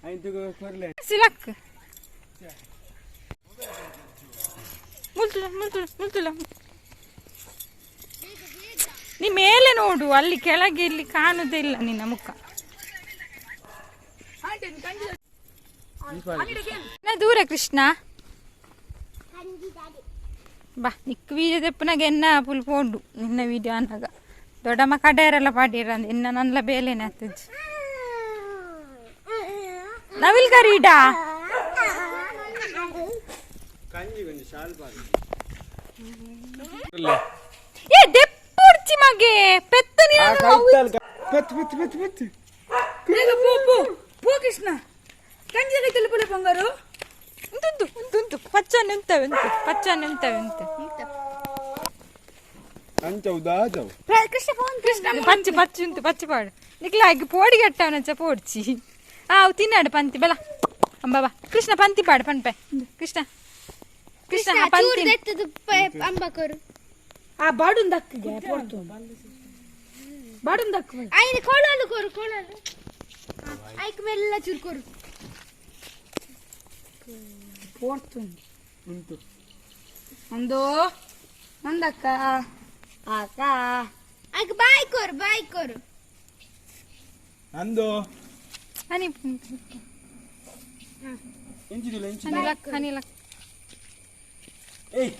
Speaker 4: ಆಯ್ತು, ಕೊರ್ಲೆ.
Speaker 1: ಸಿಲಕ್ ಮುಲ್ತುಲ, ಮುಲ್ತುಲ, ಮುಲ್ತುಲ. ನೀ ಮೇಲೆ ನೋಡು, ಅಲ್ಲಿ ಕೆಳಗೆ ಇಲ್ಲಿ ಕಾಣುದೇ ಇಲ್ಲ ನಿನ್ನ ಮುಖ. ನಾ ದೂರ ಕೃಷ್ಣ ಬಾ. ನಿಕ್ ವೀಡಿಯೋ ದೆಪ್ಪನಾಗ ಎನ್ನ ಪುಲ್ ಪೋಂಡು ನಿನ್ನ ವೀಡಿಯೋ ಅನ್ನಾಗ ದೊಡ್ಡಮ್ಮ ಕಡೆಯರೆಲ್ಲ ಪಾಡಿರ ಎನ್ನ ನನ್ಲ ಬೇಲೆನೆ ಆಗ್ತದೆ. ನವಿಲ್ ಕರೀಡಾ.
Speaker 4: ಕಂಜಿ ಕೊಂಚ ಶಾಲ್ ಪಾಡಿ.
Speaker 1: ಏ ದೆಪ್ಪುಡ್ಚಿ ಮಗೆ ಪೆತ್ತ ನೀನು.
Speaker 4: ಪೆತ್ ಪೆತ್ ಪೆತ್ ಪೆತ್.
Speaker 3: ಬೇಗ ಪೋ ಪೋ ಪೋ ಕೃಷ್ಣ, ಕಂಜಿ ಕೈತಲ್ಲಿ ಪುಲೆ ಬಂಗಾರು.
Speaker 1: ಉಂಟು ಉಂಟು ಉಂಟು, ಪಚ್ಚನೆ ಉಂತವೆ ಉಂಟು, ಪಚ್ಚನೆ ಉಂತವೆ ಉಂಟು.
Speaker 4: ಅಂಚ ಉದಾಜವು.
Speaker 2: ಕೃಷ್ಣ ಫೋನ್.
Speaker 1: ಕೃಷ್ಣ, ಪಚ್ಚು ಪಚ್ಚು ಉಂಟು, ಪಚ್ಚು ಪಾಡು. ನಿಕ್ಲ ಆಗಿ ಪೋಡಿ ಕಟ್ಟವನಂಚ ಪೋಡ್ಚಿ. ಆ ಅವು ತಿನ್ನಾಡು ಪಂತಿ ಬಲ ಅಂಬಾ ಬಾ ಕೃಷ್ಣ, ಪಂತಿ ಪಾಡು ಪನ್ಪೆ ಕೃಷ್ಣ, ಕೃಷ್ಣ ಪಂತಿ.
Speaker 2: ಚೂರು ಅಂಬಕರು.
Speaker 3: ಆ ಬಾಡುನ್ ದಕ್ಕಿಗೆ ಪೊರ್ತು ಬಾಡುನ್ ದಕ್ಕು.
Speaker 2: ಐದು ಕೋಳಲು ಕೊರು, ಕೋಳಲು ಐಕ್ ಮೆಲ್ಲ ಚೂರು ಕೊರು.
Speaker 3: ಪೊರ್ತು.
Speaker 4: ಉಂಟು.
Speaker 3: ಒಂದು ನಂದಕ್ಕ ಅಕ್ಕ.
Speaker 2: ಐಕ್ ಬಾಯ್ ಕೊರು, ಬಾಯ್ ಕೊರು.
Speaker 4: ಅಂದು.
Speaker 1: ಹನಿ.
Speaker 4: ಇಂಚಿದಿಲ್ಲ ಇಂಚಿ.
Speaker 1: ಹನಿ ಲಕ್, ಹನಿ ಲಕ್.
Speaker 4: ಏಯ್.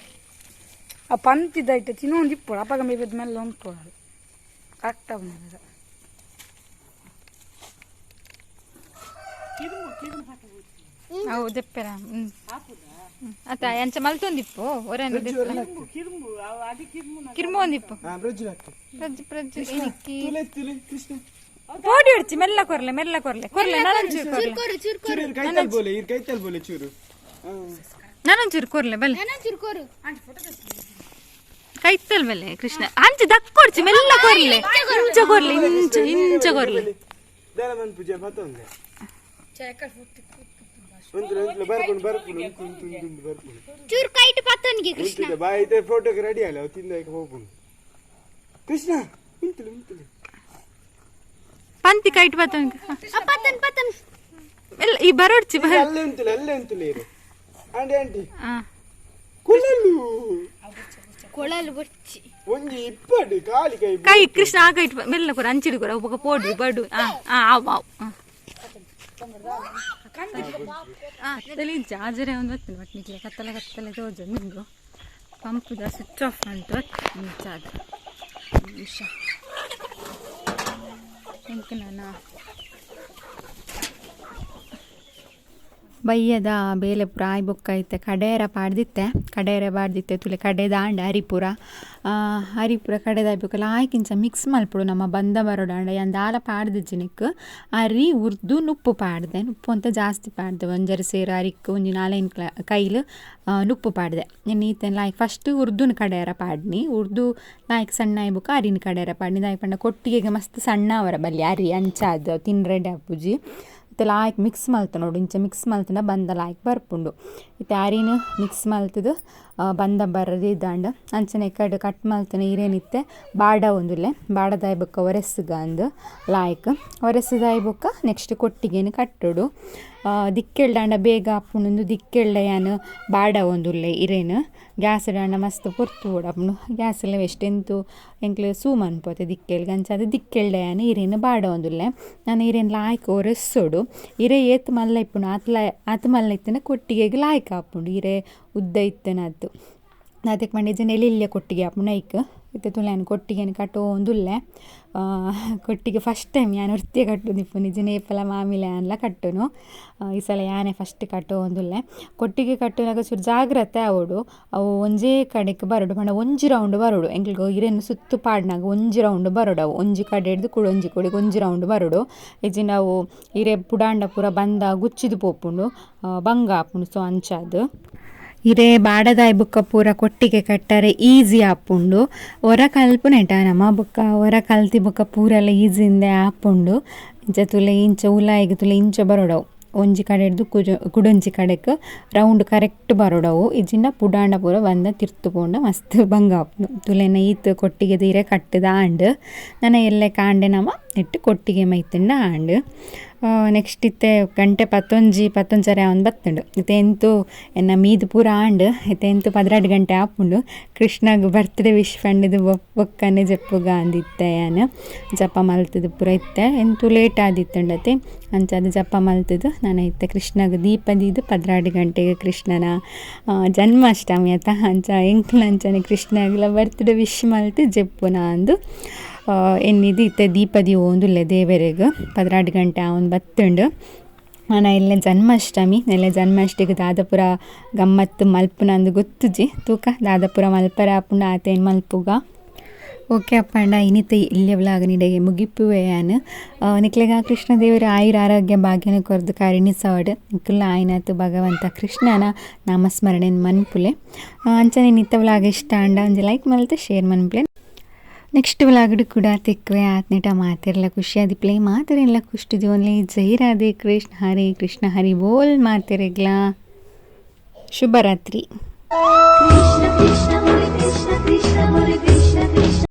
Speaker 3: ಆ ಪಂತಿದ ಇಟ್ಟು ತಿನ್ನೊಂದು ಇಪ್ಪು ಅಪ್ಪಗ ಮೇಬದ ಮೇಲೆ ಒಂದು ಕೊಡೋದು ಕರೆಕ್ಟ್ ಆಗಿ.
Speaker 1: ಅವು ದೆಪ್ಪೆರ ಹ್ಮ್ ಅತ್ತ ಎಂಚ ಮಲ್ತೊಂದಿಪ್ಪು ಒರೆನ ದೆಪ್ಪು ಕಿರ್ಮು ಒಂದಿಪ್ಪು.
Speaker 4: ಹಾ, ಬ್ರಿಡ್ಜ್ ಹಾಕು.
Speaker 1: ಪ್ರಜ್ಜು ಪ್ರಜ್ಜು ಇನಿಕ್ಕಿ.
Speaker 4: ತುಲೆ ತುಲೆ ಕೃಷ್ಣ.
Speaker 1: ಪೋಡಿ ಹೊಡ್ಚಿ, ಮೆಲ್ಲ ಕೊರ್ಲೆ, ಮೆಲ್ಲ ಕೊರ್ಲೆ, ಕೊರ್ಲೆ ನಾನೊಂಚೂರು ಕೊರ್ಲೆ.
Speaker 2: ಕೊರು, ಚೂರು ಕೊರು.
Speaker 4: ಚೂರು ಕೈತಲ್ ಬೋಲೆ, ಇರ್ ಕೈತಲ್ ಬೋಲೆ ಚೂರು.
Speaker 1: ನಾನೊಂಚೂರು ಕೊರ್ಲೆ ಬಲ್ಲೆ.
Speaker 2: ನಾನು ಚೂರು ಕೊರು.
Speaker 1: ಕೈತಲ್ ಬಲ್ಲೆ ಕೃಷ್ಣ, ಅಂಚೆ ದಕ್ಕೊಡ್ಚಿ, ಮೆಲ್ಲ ಕೊರ್ಲೆ, ಇಂಚ ಕೊರ್ಲೆ, ಇಂಚ ಇಂಚ ಕೊರ್ಲೆ.
Speaker 4: ದಾಲ ಮನ್ ಪೂಜೆ ಮತ್ತೊಂದೆ ಉಂಟು ಉಂಟು ಬರ್ಪುಂಡು ಬರ್ಪುಂಡು ಉಂಟು ಉಂಟು ಉಂಟು ಉಂಟು ಬರ್ಪುಂಡು.
Speaker 2: ಚೂರು ಕೈಟ್ ಪತ್ತನಿಗೆ ಕೃಷ್ಣ.
Speaker 4: ಉಂಟು ಬಾಯ್ ಇದೆ, ಫೋಟೋಗೆ ರೆಡಿ ಅಲ್ಲ, ಅವು ತಿಂದ ಹೋಗ್ಪುಂಡು. ಕೃಷ್ಣ, ಉಂಟು ಉಂಟು.
Speaker 1: ಪಂತಿ ಕೈಟ್ ಬತ್ತೊಂದು.
Speaker 2: ಆ, ಪತ್ತನ್ ಪತ್ತನ್.
Speaker 1: ಎಲ್ಲ ಈ ಬರೋಡ್ಚಿ ಬರ
Speaker 4: ಅಲ್ಲೇ ಉಂತಿಲ್ಲ ಅಲ್ಲೇ ಉಂತಿಲ್ಲ ಇರು ಆಂಟಿ ಆಂಟಿ
Speaker 1: ಆ
Speaker 4: ಕುಳಲು
Speaker 2: ಕೊಳಲು ಬೊಚ್ಚಿ
Speaker 4: ಒಂಜಿ ಇಪ್ಪಡು ಖಾಲಿ ಕೈ
Speaker 1: ಕೈ ಕೃಷ್ಣ ಆಗ ಇಟ್ಟು ಮೆಲ್ಲ ಕೊರ ಅಂಚಿಡು ಕೊರ ಒಬ್ಬ ಪೋಡು ಬಡು ಆ ಆ ಆವ್ ಆವ್ ಆ ಚಾರ್ಜರೇ ಒಂದು ಬರ್ತೇನೆ ಬಟ್ ನಿಕ್ಲೆ ಕತ್ತಲೆ ಕತ್ತಲೆ ತೋಜ ನಿಂಗು ಪಂಪುದ ಸ್ವಿಚ್ ಆಫ್ ಅಂತ ಚಾರ್ಜ್ ನಿಮಿಷ ಎಂಕ್ ನಾನು ಬಯ್ಯದ ಬೇಲೆ ಪೂರ ಆಯ್ ಬೊಕ್ಕ ಐತೆ ಕಡೇರ ಪಾಡ್ದಿತ್ತೆ ಕಡೇರ ಪಾಡ್ದಿತ್ತೆ ತುಲೆ ಕಡೆದಾಂಡ ಅರಿಪುರ ಅರಿಪುರ ಕಡೆದಾಯ್ಬೇಕಲ್ಲ ಆಯ್ಕಿಂಚ ಮಿಕ್ಸ್ ಮಲ್ಪಡು ನಮ್ಮ ಬಂದ ಬರೋಡಾಂಡ ದಾಲ ಪಾಡ್ದಿಜ್ಜಿನಿಕ್ ಅರಿ ಉರ್ದು ನುಪ್ಪು ಪಾಡ್ದೆ ನುಪ್ಪು ಅಂತ ಜಾಸ್ತಿ ಪಾಡ್ದೆ ಒಂಜರ ಸೇರು ಅರಿಕ್ ಒಂಜಿ ನಾಲೈನ್ ಕೈಲು ನುಪ್ಪು ಪಾಡ್ದೆ ನೀತೆನ್ ಲಾಯ್ಕ್ ಫಸ್ಟ್ ಉರ್ದುನ ಕಡೆಯರ ಪಾಡ್ನಿ ಉರ್ದು ಲಾಯ್ಕ್ ಸಣ್ಣ ಆಯ್ಬೊಕ್ಕ ಅರಿನ ಕಡೆಯರ ಪಾಡ್ನಿ ದಾಯ್ ಪಂಡ ಕೊಟ್ಟಿಗೆಗೆ ಮಸ್ತ್ ಸಣ್ಣ ಅವರ ಬಲ್ಲಿ ಅರಿ ಅಂಚಾದ್ ತಿನ್ರೆ ಅಪ್ಪುಜಿ ಇತ್ತೆ ಲಾಯ್ಕ್ ಮಿಕ್ಸ್ ಮಲ್ತ ನೋಡು ಇಂಚ ಮಿಕ್ಸ್ ಮಲ್ತಂಡ ಬಂದ ಲಾಯ್ಕ್ ಬರ್ಪುಂಡು ಇತ್ತೆ ಅರಿನ ಮಿಕ್ಸ್ ಮಲ್ತದು ಬಂದ ಬರದು ಇದ್ದಾಂಡ ಅಂಚನೆ ಕಡೆ ಕಟ್ ಮಲ್ತನ ಇರೇನಿತ್ತೆ ಬಾಡ ಒಂದುಲ್ಲೆ ಬಾಡದಾಯ್ ಬೊಕ್ಕ ಒರೆಸ್ಗ ಅಂದ್ ಲಾಯ್ಕ್ ಒರೆಸ್ದಾಯ್ ಬೊಕ್ಕ ನೆಕ್ಸ್ಟ್ ಕೊಟ್ಟಿಗೆನು ಕಟ್ಟೋಡು ದಿಕ್ಕೆಲ್ಡಾಂಡ ಬೇಗ ಆಪುಂಡು ದಿಕ್ಕೆಲ್ಡ ಯಾನ್ ಬಾಡ ಒಂದುಲ್ಲೆ ಇರೇನು ಗ್ಯಾಸ್ ಡಾಂಡ ಮಸ್ತ್ ಪೊರ್ತು ಬೋಡಾಪುಂಡು ಗ್ಯಾಸ್ ಎಲ್ಲ ವೆಸ್ಟ್ ಎಂತು ಎಂಕ್ಲೆ ಸೂ ಮನ್ಪೋತೆ ದಿಕ್ಕೆಲ್ಗ್ ಅಂಚಾದ್ ದಿಕ್ಕೆಲ್ಡ ಯಾನ್ ಇರೇನು ಬಾಡ ಒಂದುಲ್ಲೆ ನಾನು ಇರೇನು ಲಾಯ್ಕ್ ಒರೆಸ್ಸೋಡು ಇರೆ ಏತ್ ಮಲ್ಲ ಇಪ್ಪುಂಡು ಆತ್ ಮಲ್ಲ ಇತ್ತಂಡ ಕೊಟ್ಟಿಗೆಗ್ ಲಾಯ್ಕ್ ಆಪುಂಡು ಇರೆ ಉದ್ದ ಇತ್ತನ ಆತು ಅದಕ್ಕೆ ಮಂಡಿ ಎಲ್ಲಿಲ್ಲ ಕೊಟ್ಟಿಗೆ ಆಪುಂಡು ಐಕ್ ಇತ್ತೆ ತುಲೆ ಯಾನ್ ಕೊಟ್ಟಿಗೆನ್ ಕಟ್ಟೋಂದುಲ್ಲೆ ಕೊಟ್ಟಿಗೆ ಫಸ್ಟ್ ಟೈಮ್ ಯಾನ್ ಒರ್ತಿಯೆ ಕಟ್ಟೊಂದಿಪ್ಪುನು ಇಜ್ಜಿಂಡ ಏಪಲ ಮಾಮಿಲೆ ಯಾನ್ಲ ಕಟ್ಟುನು ಈ ಸಲ ಯಾನೆ ಫಸ್ಟ್ ಕಟ್ಟೋಂದುಲ್ಲೆ ಕೊಟ್ಟಿಗೆ ಕಟ್ಟುನಗ ಚೂರು ಜಾಗ್ರತೆ ಆವೊಡು ಅವು ಒಂಜೇ ಕಡೆಕ್ ಬರೊಡು ಪಂಡ ಒಂಜಿ ರೌಂಡ್ ಬರೊಡು ಎಂಕ್ಲೆಗ್ ಇರೆನ್ ಸುತ್ತು ಪಾಡ್ನಗ ಒಂಜಿ ರೌಂಡ್ ಬರೊಡು ಅವು ಒಂಜಿ ಕಡೆ ಹಿಡ್ದು ಕುಡೊಂಜಿ ಕಡೆಗ್ ಒಂಜಿ ರೌಂಡ್ ಬರೊಡು ಇಜ್ಜಿಂಡ ಅವು ಇರೆ ಪುಡಾಂಡ ಪೂರ ಬಂದ ಗುಚ್ಚಿದ್ ಪೋಪುಂಡು ಬಂಗ ಆಪುಂಡು ಸೊ ಅಂಚಾದ್ ಇರೆ ಬಾಡದಾಯ್ ಬೊಕ್ಕ ಪೂರ ಕೊಟ್ಟಿಗೆ ಕಟ್ಟರೆ ಈಸಿ ಆಪುಂಡು ಒರ ಕಲ್ಪುನೆಟ ನಮ ಬೊಕ್ಕ ಒರ ಕಲ್ತಿ ಬೊಕ್ಕ ಪೂರೆಲ್ಲ ಈಸಿಂದೆ ಆಪುಂಡು ಇಂಚ ತುಲೆ ಇಂಚ ಉಲಾಯಿಗ್ ತುಲೆ ಇಂಚ ಬರೊಡವು ಒಂಜಿ ಕಡೆ ಹಿಡ್ದು ಕುಡೊಂಜಿ ಕಡೆಕ್ ರೌಂಡ್ ಕರೆಕ್ಟ್ ಬರೊಡವು ಇಜ್ಜಿಂಡ ಪುಡಾಂಡ ಪೂರ ಬಂದ ತಿರ್ತು ಪೋಂಡ ಮಸ್ತ್ ಬಂಗ ಆಪುಂಡು ತುಲೆನ ಈತ್ ಕೊಟ್ಟಿಗೆದ ಇರೆ ಕಟ್ಟುದ ಆಂಡ್ ನನ ಎಲ್ಲೆ ಕಾಂಡೆ ನಮ ಇಟ್ಟು ಕೊಟ್ಟಿಗೆ ಮೈತುಂಡ ಆಂಡ್ ನೆಕ್ಸ್ಟ್ ಇತ್ತೆ ಗಂಟೆ ಪತ್ತೊಂಜಿ ಪತ್ತೊಂಜರೆ ಅವನು ಬತ್ತುಂಡು ಇತ್ತೆ ಎಂತು ಎನ್ನ ಮೀದ್ ಪೂರ ಆಂಡ್ ಇತ್ತೆ ಎಂತು 12 ಗಂಟೆ ಆಪುಂಡು ಕೃಷ್ಣಗ್ ಬರ್ತ್ಡೇ ವಿಶ್ ಪಂಡಿದು ಬೊಕ್ಕನೆ ಜಪ್ಪುಗ ಅಂದಿತ್ತೆ ಯಾನ್ ಜಪ ಮಲ್ತದು ಪೂರ ಇತ್ತೆ ಎಂತು ಲೇಟ್ ಆದಿತ್ತುಂಡತೆ ಅಂಚಾದ್ ಜಪ ಮಲ್ತದು ನಾನು ಇತ್ತೆ ಕೃಷ್ಣಗ್ ದೀಪ ದೀದು 12 ಗಂಟೆಗೆ ಕೃಷ್ಣನ ಜನ್ಮಾಷ್ಟಮಿ ಆತ ಅಂಚ ಎಂಕ್ಲ ಅಂಚನೆ ಕೃಷ್ಣಗ್ಲ ಬರ್ತ್ಡೇ ವಿಶ್ ಮಲ್ತು ಜಪ್ಪುನ ಅಂದು ಎನ್ನಿದು ಇತ್ತೆ ದೀಪ ದೀವೊಂದುಲ್ಲೆ ದೇವೆರೆಗ್ 12 ಗಂಟೆ ಅವನು ಬತ್ತುಂಡು ಆನ ಎಲ್ಲೆ ಜನ್ಮಾಷ್ಟಮಿ ಎಲ್ಲೆ ಜನ್ಮಾಷ್ಟಮಿಗೆ ದಾದಪುರ ಗಮ್ಮತ್ತು ಮಲ್ಪುನ ಅಂದ್ ಗೊತ್ತುಜಿ ತೂಕ ದಾದಪುರ ಮಲ್ಪರ ಆಪುಂಡು ಆತೇನ್ ಮಲ್ಪುಗ ಓಕೆ ಅಪ್ಪಂಡ ಇನಿತ ಇಲ್ಲೆ ವ್ಲಾಗ್ ನಿಡೆಗೆ ಮುಗಿಪುವೆ ಯಾನ್ ನಿಕ್ಲೆಗ ಕೃಷ್ಣ ದೇವರ ಆಯುರ ಆರೋಗ್ಯ ಭಾಗ್ಯನ ಕೊರ್ದು ಕರುಣಿಸವಡ್ ನಿಕುಲ್ಲ ಆಯ್ನಾತು ಭಗವಂತ ಕೃಷ್ಣನ ನಾಮಸ್ಮರಣೆ ಮನ್ಪುಲೆ ಅಂಚನೆ ನಿತ್ತ ವ್ಲಾಗ್ ಇಷ್ಟ ಅಂಡ ಒಂಜಿ ಲೈಕ್ ಮಲ್ತು ಶೇರ್ ಮನ್ಪುಲೆ ನೆಕ್ಸ್ಟ್ ವ್ಲಾಗ್ಡ್ ಕೂಡ ತಿಕ್ವೆ ಆತ್ನಿಟ ಮಾತಿರ್ಲ ಖುಷಿ ಆದಿಪ್ಲೆ ಮಾತಿರೆಲ್ಲ ಖುಷಿ ಜೀವನ್ಲೆ ಜೈ ರಾಧೆ ಕೃಷ್ಣ ಹರೇ ಕೃಷ್ಣ ಹರಿ ಬೋಲ್ ಮಾತಿರೆಗ್ಲಾ ಶುಭರಾತ್ರಿ.
Speaker 5: ಕೃಷ್ಣ ಕೃಷ್ಣ ಮುರಿ ಕೃಷ್ಣ ಕೃಷ್ಣ ಮುರಿ ಕೃಷ್ಣ ಕೃಷ್ಣ.